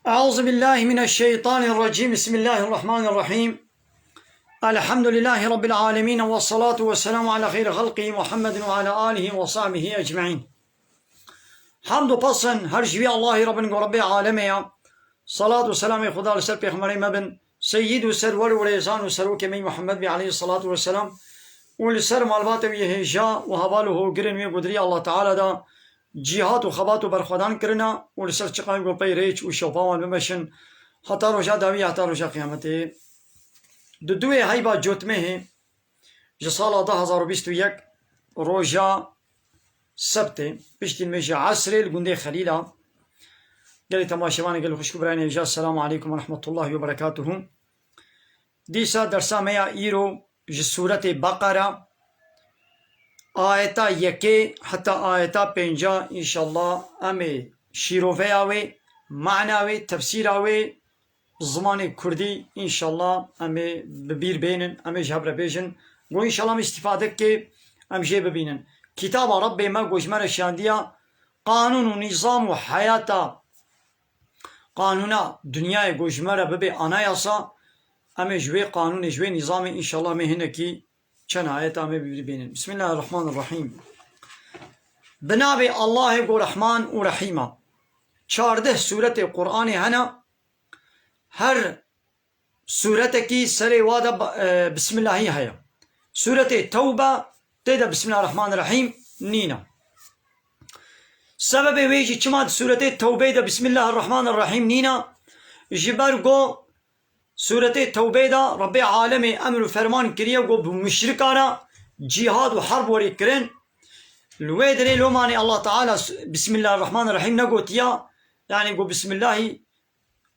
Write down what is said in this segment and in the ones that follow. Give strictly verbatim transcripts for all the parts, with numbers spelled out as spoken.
أعوذ بالله من الشيطان الرجيم. بسم الله الرحمن الرحيم. الحمد لله رب العالمين، والصلاة والسلام على خير خلقه محمد وعلى آله وصحبه أجمعين. Hamd û pes in her ji vî Allahî re bin, ku Rebbê alemê ya. Salat û selamê Xuda li ser pêxemberê me bin, seyyid û serwer û rêzan û serokê me Muhammed bî aleyhissalatu vesselam û li ser malbatê wî hêja û heval û hogirên wê ku di rêya Allah Teala de cîhat û xebat û berxwedan kirina û li ser çiqan ku pey rêç û şewpa wan bimeşin heta roja dawî ya, heta roja qiyametê. Di duwê heyba cotmehê ji sala du hezar û bîst û yek, roja sebtê, piştî nimêja esrê li gundê Xelîla. Gelê temaşevanê, gelê xwişk û birayên hêja, Selamu aleykum ve rahmetullahi ve berekatuhu. Dîsa dersa me ya îro ji Sûretê Beqera, ayeta yekê heta ayeta pênca, înşallah, em ê şîroveya wê, mana wê, tefsîra wê, zimanê kurdî, înşallah, em ê bi bîr bênin, em ê ji hev re bêjin. Go înşallah em îstîfade kê, em jê bibînin. Kitaba Rebbê me go ji me re şandiya qanûn û nîzam û heyata, qanûna dinyayê go ji me re bibe anayasa, em ê ji wê qanûnê, ji wê nîzamê, înşallah, em ê hinekî çend ayeta em ê bi bîr bênin. Bismillahirrahmanirrahîm. Bi navê Allahê go Rehman û Rehîm a. Çardeh sûretê Qur'anê hene, her sûretekî serê wa de ba-, e, Bismillahî heye. Sûretê Tewbe tê de Bismillahirrahmanirrahîm nîne. Sebebê wê jî çima di sûretê Tewbeyê de Bismillahirrahmanirrahîm nîne? Ji ber ku sûretê Tewbeyê de Rebbê alemê emr û ferman kiriye ku bi muşrika re cîhad û herb werê kirin. Li wê derê lomanê Allah Teala s-, Bismillahirrahmanirrahîm negotiya, yanî ku Bismillahî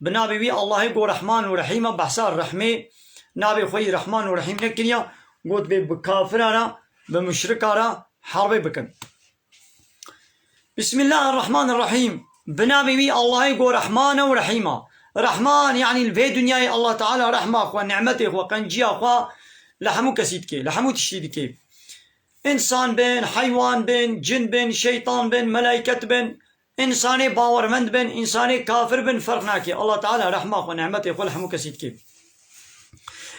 Bi navê wî Allahê ku Rehman û Rehîm e, behsa rehmê navê xwe yî Rehman û Rehîm nekiriya, got bê bi kafira re, bi muşrika re herbê bikin. Bismillahirrahmanirrahîm. Bi navê wî Allahê ku Rehman e û Rehîm e. Rehman, yanî li vê dinyayê Allah Teala rehma xwe, nimetê xwe, qenciya xwe li hemû kesî dike, li hemû tiştî dike. Însan bin, heywan bin, cin bin, şeytan bin, melaiket bin, Însanê bawermend bin, însanê kafir bin, ferq nake. Allah Teala rehma xwe, nimetê xwe li hemû kesî dike.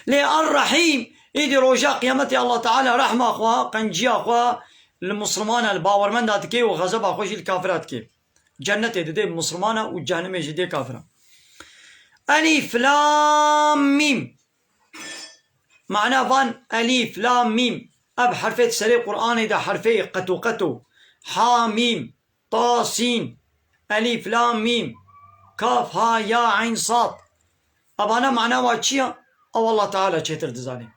Lê Er-Rehîm, îdî roja qiyametê Allah Teala rehma xwe, qenciya xwe li misilmana, li bawermenda dike û xezeba xwe jî li kafira dike. Cennetê didê misilmana û cehennemê jî dê kafira. Elîf Lam Mîm. Mana van Elîf Lam Mîm. Ev herfê di serê Qur'anê de herfê qeto qeto. Ha Mîm. Ta, sîn, elîf, lam, mîm, kaf, ha, ya, eyn, sad. Evana mana wa çi ya? Ew Allah Teala çêtir dizane.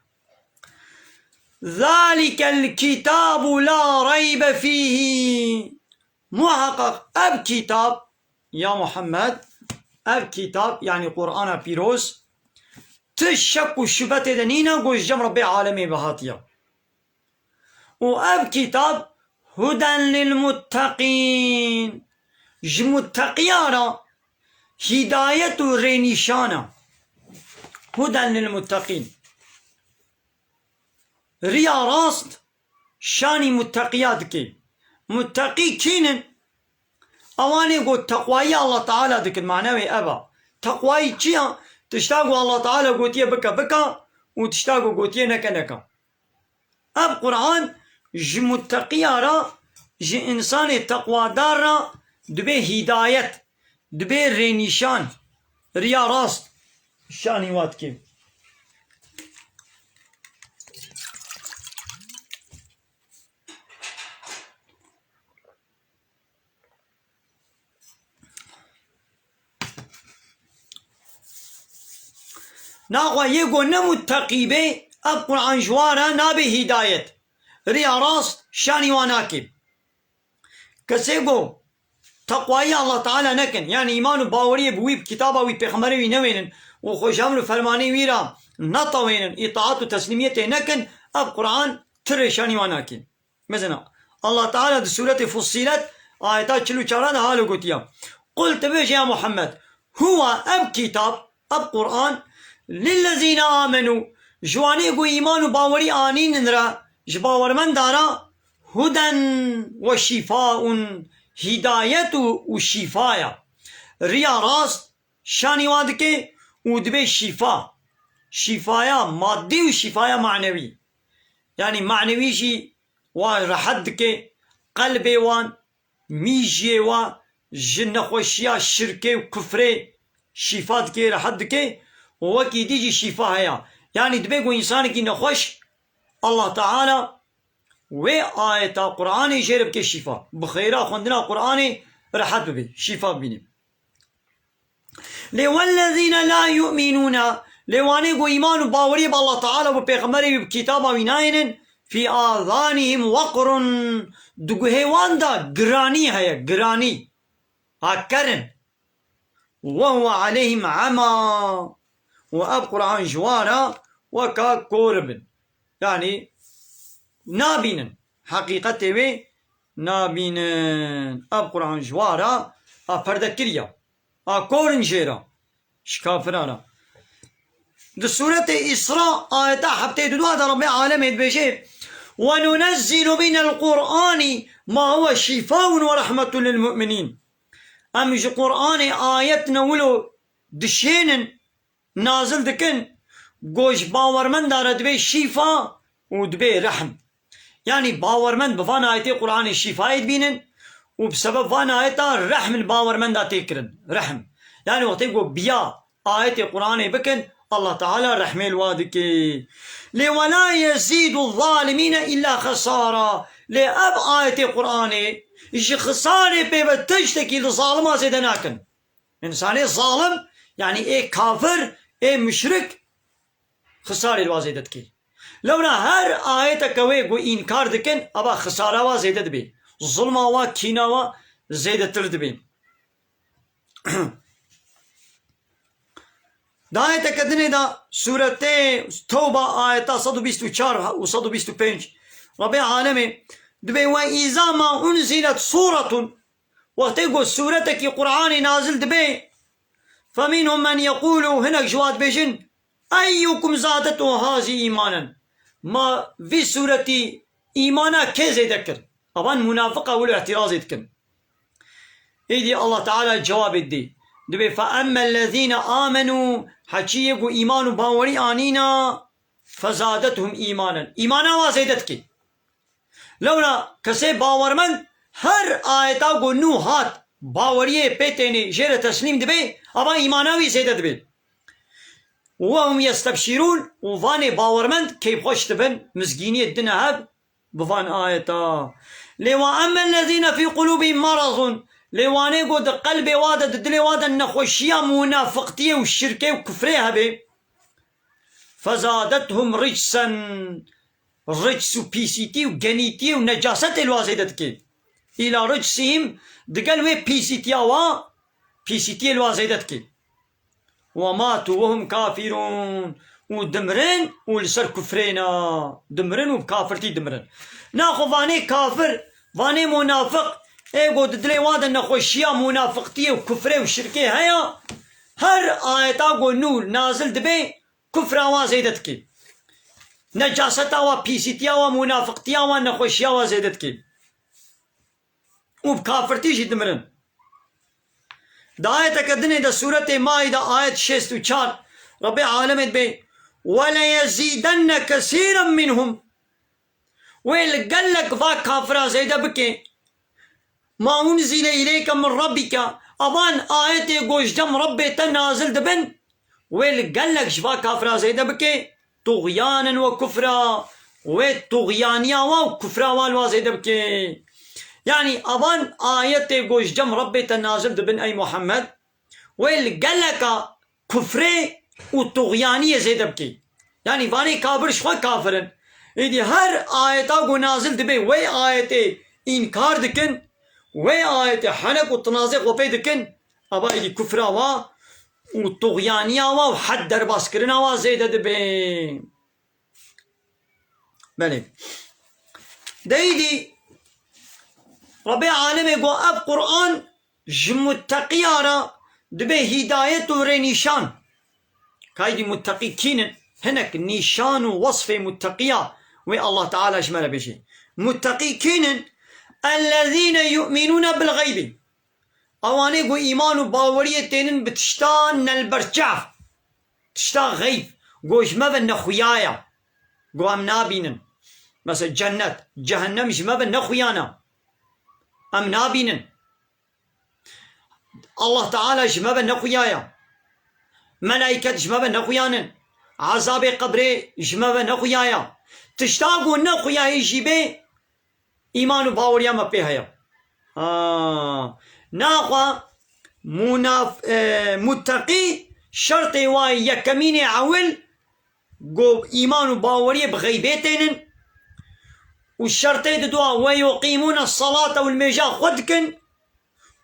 Zalikel kitabu la reybe fîhî. Muhakkak ev kitab, ya Muhammed, ev kitab, yanî Qur'ana Pîroz, ti şek û şubhe tê de nîne, ku ji cem Rebbê alemê ve hatiye. Û ev kitab huden lil mutteqîn, ji mutteqiya re hîdayet û rênîşan e. Huden lil mutteqîn. Riya rast şanî mutteqiya dike. Mutteqî kînin? Ewanê ku teqwayî Allah Teala dikin, mana wê ev e. Teqwayî çi ya? Tişta ku Allah Teala gotiye bike, bike û tişta ku gotiye neke, neke. Ev Qur'an ji mutteqiya re, ji însanê teqwadar re dibe hîdayet, dibe rênîşan, riya rast şanî wa dike. Naxwe yê ku ne mutteqî bê, ev Qur'an ji wa re nabe hîdayet. Riya rast şanî wa nake. Kesê ku teqwayî Allah Teala nekin, yanî îman û baweriyê bi wî, bi kitaba wî, pêxemberê wî newênin û xwe ji emr û fermanê wî re netewênin, îtaat û teslîmiyetê nekin, ev Qur'an ti rê şanî wa nake. Mesela, Allah Teala di Sûretê Fussilet, ayeta çil û çar de halo gotiya. Qul, tu bêje ya Muhammed, huwa, ev kitab, ev Qur'an, lillezîne amenû, ji wanê ku îman û bawerî anînin re, ji bawermendan re, huden we şîfaun, hîdayet û, û şîfa ya. Riya rast, şanî wa dike û dibe şîfa. Şîfaya madî û şîfaya manewî. Yanî manewî jî wa rehet dike, qelbê wan, mîjiyê wa ji nexweşiya şirkê û kufrê şîfa dike, rehet dike û wekî dî jî şîfa heye. Yanî dibe ku însanekî nexweş, Allah Teala wê ayeta Qur'anê jê re bike şîfa. Bi xêra xwendina Qur'anê rehet bibe, şîfa bibîne. Lê wellezîne la yu'minûne, lê wanê ku îman û baweriyê bi Allah Teala û bi Pêxemberê wî, bi kitaba wî nayênin, fî azanihim weqrun, di guhê wan de giranî heye, giranî. Ha ker in. Ve huve aleyhim ema. Û ev Qur'an ji wan re weka kor bin. Yanî nabînin. Heqîqetê wê nabînin. Ev Qur'an ji wan re a perde kiriye. A kor in jê re. Ji kafiran re. Di Sûretê Îsra ayeta heftê û du de Rebbê alemê dibêje, "Ve nunezzilu minel Qur'ani ma huve şîfaun ve rehmetun lil mu'minîn." Em ji Qur'anê ayet ne wilo dişênin, nazil dikin, ku ji bawermenda re dibe şîfa û dibe rehm. Yanî bawermend bi van ayetê Qur'anê şîfayê dibînin û bi sebeb van ayeta rehm li bawermenda tê kirin. Rehm. Yanî wextê ku biya ayetê Qur'anê bikin, Allah Teala rehmê li wa dike. Lê "Ve la yezîdu zalimîne îlla xesara." Lê ev ayetê Qur'anê ji xisarê pê ve tiştekî li zalima zêde nakin. Însanê zalim, yanî ê kafir, ê muşrik, xisarê li wa zêde dike. Lewra her ayeteke wê ku înkar dikin, ava xisara wa zêde dibe. Zulma wa, kîna wa zêdetir dibe. Di ayeteke dinê de Sûretê Tewba ayeta sed û bîst û çar û sed û bîst û pênc, Rebbê alemê dibê, "Ve îza ma unzilet sûretun." Wextê ku sûretekî Qur'anê nazil dibe, "feminhum men yekûlu", hinek ji wa dibêjin, "Eyyukum zadetu hazi îmanen." Ma vî sûretî îmana kê zêde kir? Avan munafiqa wilo îtirazê dikin. Êdî Allah Teala cewabê didê. Dibê, "Fe emmellezîne amenû", heçî yê ku îman û bawerî anîna, "fezadethum îmanen." Îmana wa zêde dike. Lewra kesê bawermend her ayeta ku nû hat, baweriyê pê tênê jê re teslîm dibe, ava îmana wî zêde dibe. "Ve hum yestebşîrûn", û vanê bawermend keyfxweş dibin, mizgîniyê dine hev bi van ayeta. Lê "ve emmellezîne fî qulûbihim merazun", lê wanê ku di qelbê wa de, di dilê wa de nexweşiya munafiqtiyê û şirkê û kufrê hebe, "fezadethum ricsen", rics û pîsîtî û genîtiyê û necasetê li wa zêde dike. Îla ricsîm, digel wê pîsîtiya wa, pîsîtiyê li wa zêde dike. "Ve matu ve hum kafirûn", û dimirin û li ser kufrê ne, dimirin û bi kafirtî dimirin. Naxwe vanê kafir, vanê munafiq, ê ku di dilê wa de nexweşiya munafiqtiyê û kufrê û şirkê heye, her ayeta ku nû nazil dibe, kufra wa zêde dike. Necaseta wa, pîsîtiya wa, munafiqtiya wa, nexweşiya wa zêde dike. Û bi kafirtî jî dimirin. Di ayeteke dinê de Sûretê Maîde ayet şêst û çar, Rebbê alemê dibê, "Ve leyezîdenne kesîren minhum." Wê li gelek va kafira zêde bike. "Ma unzile ileyke min rabbike", avan ayetê ku ji cem Rebbê te nazil dibin, wê li gelek ji va kafira zêde bike, tuxyanen ve kufra, wê tuxyaniya wa û kufra wa li wa zêde bike. Yanî avan ayetê ku ji cem Rebbê te nazil dibin ey Muhammed, wê li geleka kufrê û tuxyaniyê zêde bike. Yanî vanê kafir ji xwe kafir in. Êdî her ayeta ku nazil dibe, wê ayetê înkar dikin, wê ayetê henek û tinazê xwe pê dikin, ava êdî kufra wa û tuxyaniya wa û hed derbaskirina wa zêde dibe. Belê. Deydî Rebbê alemê got, ev Qur'an ji mutteqiya re dibe hîdayet û rênîşan. Kaydî mutteqî kînin? Hinek nîşan û wesfê mutteqiya wê Allah Teala ji me re bêje. Mutteqî kînin? Ellezîne yu'minûne bil xeybî. Ewanê ku îman û baweriyê tênin bi tişta nelberçav, tişta xeyb, ku ji me ve nexuya ye, ku em nabînin. Mesela cennet, cehennem ji me ve nexuya ne. Em nabînin. Allah Teala ji me ve nexuya ye. Melaiket ji me ve nexuya nin. Ezabê qebrê ji me ve nexuya ye. Tişta ku nexuya hê jî bê, îman û baweriya me pê heye. Ha. Naxwe munaf-, e, mutteqî şertê wa yekemînê ewil ku îman û baweriyê bi xeybê tênin û şertê di dua "ve yuqîmûne salate" û li mêja xwe dikin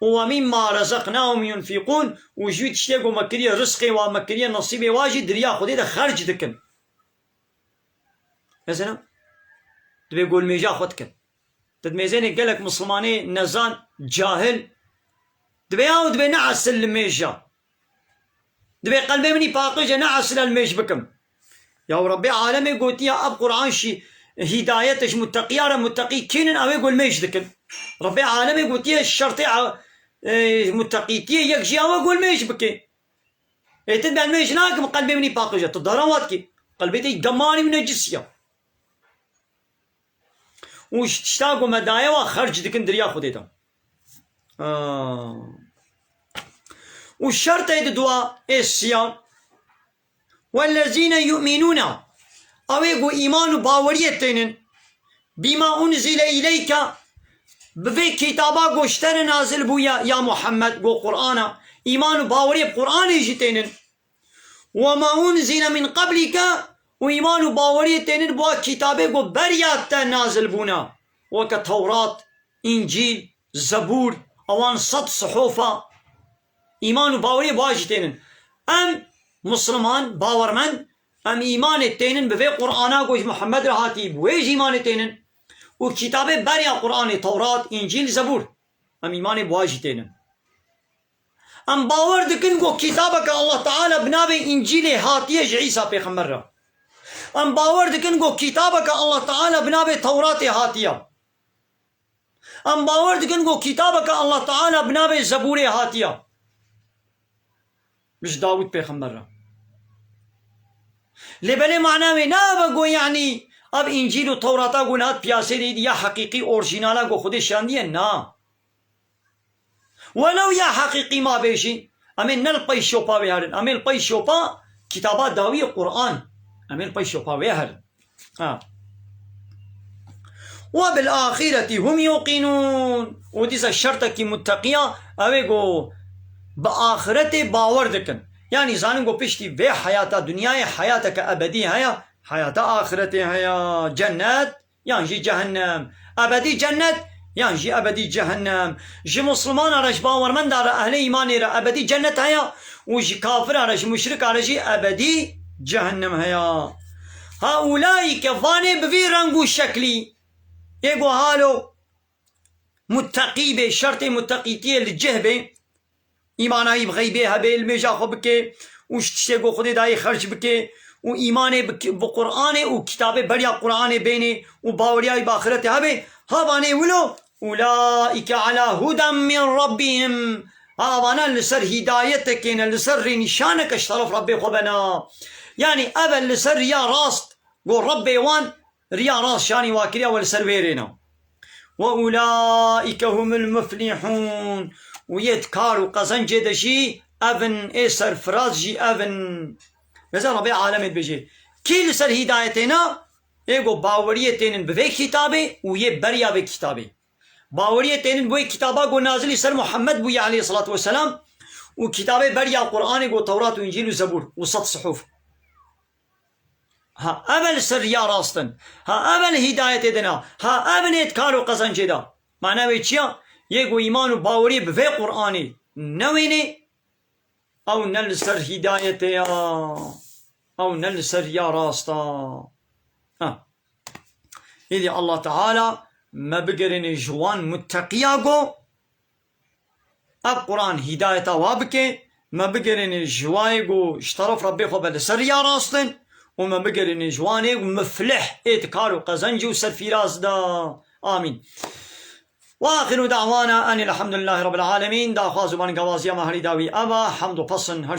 û "ve mîmma rezeqnahum yunfîqûn" û ji wî tiştê ku me kiriye rizqê wa, me kiriye nesîbê wa jî di riya Xwedê de xerc dikin. Mesela, divê ku li mêja xwe dikin. Di mêzênê gelek Mislimanê nezan, cahil, divê ya û divê ne esil li mêja. Divê qelbê min î paqij e, ne esil e li mêj bikim. Ya Rebbê alemê gotiye, ev Qur'an şî hîdayet e ji mutteqiya re, mutteqî kînin, ew ê ku li mêj dikin. Rebbê alemê gotiye, şertê e, e, mutteqîtiyê yek jî ew e ku li mêj bike. Ê, tu ben mêj nakim, qelbê min î paqij e. Tu dara wat kî. Qelbê te î gemanî û necis ya. Û ji tişta ku me daye wa xerc dikin diriya Xwedê de. Aa. Û şertê di dua ê siya. "Wellezîne yu'minûne", ew ê ku îman û baweriyê tênin. "Bîma unzile îleyke", bi vê kitaba ku ji te re nazil bûye, ya Muhammed, ku Qur'an e, îman û baweriyê bi Qur'anê jî tênin. "Ve ma unzile min qablike", û îman û baweriyê tênin bi wa kitabê ku beriya te nazil bûne, weke Tewrat, Încîl, Zebûr, ewan sed sihof e. Îman û baweriyê bi wa jî tênin. Em Musliman, bawermend, em îmanê tênin bi vê Qur'ana ku ji Muhammed re hatî, bi wê jî îmanê tênin. Û kitabê beriya Qur'anê, Tewrat, Încîl, Zebûr. Em îmanê bi wa jî tênin. Em bawer dikin ku kitabeke Allah Teala bi navê Încîlê hatiye ji Îsa pêxember re. Em bawer dikin ku kitabeke Allah Teala bi navê Tewratê hatiye. Em bawer dikin ku kitabeke Allah Teala bi navê Zebûrê hatiye. Ji Dawûd pêxember re. Lê belê mana wê ne ev e ku, yanî, ev Încîl û Tewrata ku niha di piyasê de ya heqîqî, orjînala ku Xwedê şandiye, na. Welew ya heqîqî ma bê jî, em ê ne li pey şopa wê herin, em ê li pey şopa kitaba dawî yê Qur'an, em ê li pey şopa wê herin. Ha. "Ve bil ahireti hum yuqînûn." Û dîsa şertekî mutteqiya ew ê ku bi axiretê bawer dikin. Yanî zanin ku piştî vê heyata dinyayê heyateke ebedî heye, heyata axiretê heye, cennet, yan jî cehennem. Ebedî cennet, yan jî ebedî cehennem. Ji Muslimana re, ji bawermenda re, ehlê îmanê re ebedî cennet heye û ji kafira re, ji muşrika re jî ebedî cehennem heye. Ha ulaîke, vanê bi vî reng û şeklî, ê ku halo mutteqî bê, şertê mutteqîtiyê li cih bê, îmana wî bi xeybê hebe, li mêja xwe bike û ji tiştê ku Xwedê dayê xerc bike û îmanê bi ki-, bi Qur'anê û kitabê beriya Qur'anê bênê û baweriya wî bi axirete hebe, ha vanê wilo, "Ulaîke ala huden min rabbihim." Ha, vana li ser hîdayetekê ne, li ser rênîşaneke ji teref Rebbê xwe bena. Yanî ev e li ser riya rast, ku Rebbê wan riya rast şanî wa kiriya, we li ser vê rê ne. "Ve ulaîke humul muflihûn." Û yê di kar û qezencê de jî ev in, ê serfiraz jî ev in. Mesela Rebbê alemê dibêje, kî li ser hîdayetê ne? Ê ku baweriyê tênin bi vê kitabê û yê beriya vê kitabê. Baweriyê tênin bi wê kitaba ku nazilî ser Muhammed bûye aleyhisselatu vesselam û kitabê beriya Qur'anê ku Tewrat û Încîl û Zebûr û sed sihûf. Ha, ev e li ser riya rast in. Ha, ev e li hîdayetê de ne. Ha, ev in ê di kar û qezencê de. Mana wê çi ya? Yê ku îman û baweriyê bi vê Qur'anê newênê, ew ne li ser hîdayetê ya. Ew ne li ser riya rast a. Ha. Îdî Allah Teala me bigerêne ji wan mutteqiya ku ev Quran hîdayeta wa bike, me bigerêne ji wayê ku ji teref Rebbê xwe be li ser riya rast in û me bigerêne ji wanê ku miflih ê di kar û qezencê û serfîraz de. Amîn. وآخر دعوانا أن الحمد لله رب العالمين. Daxwaz û bangewazîya me herî dawî ev e. Hemd û pesn her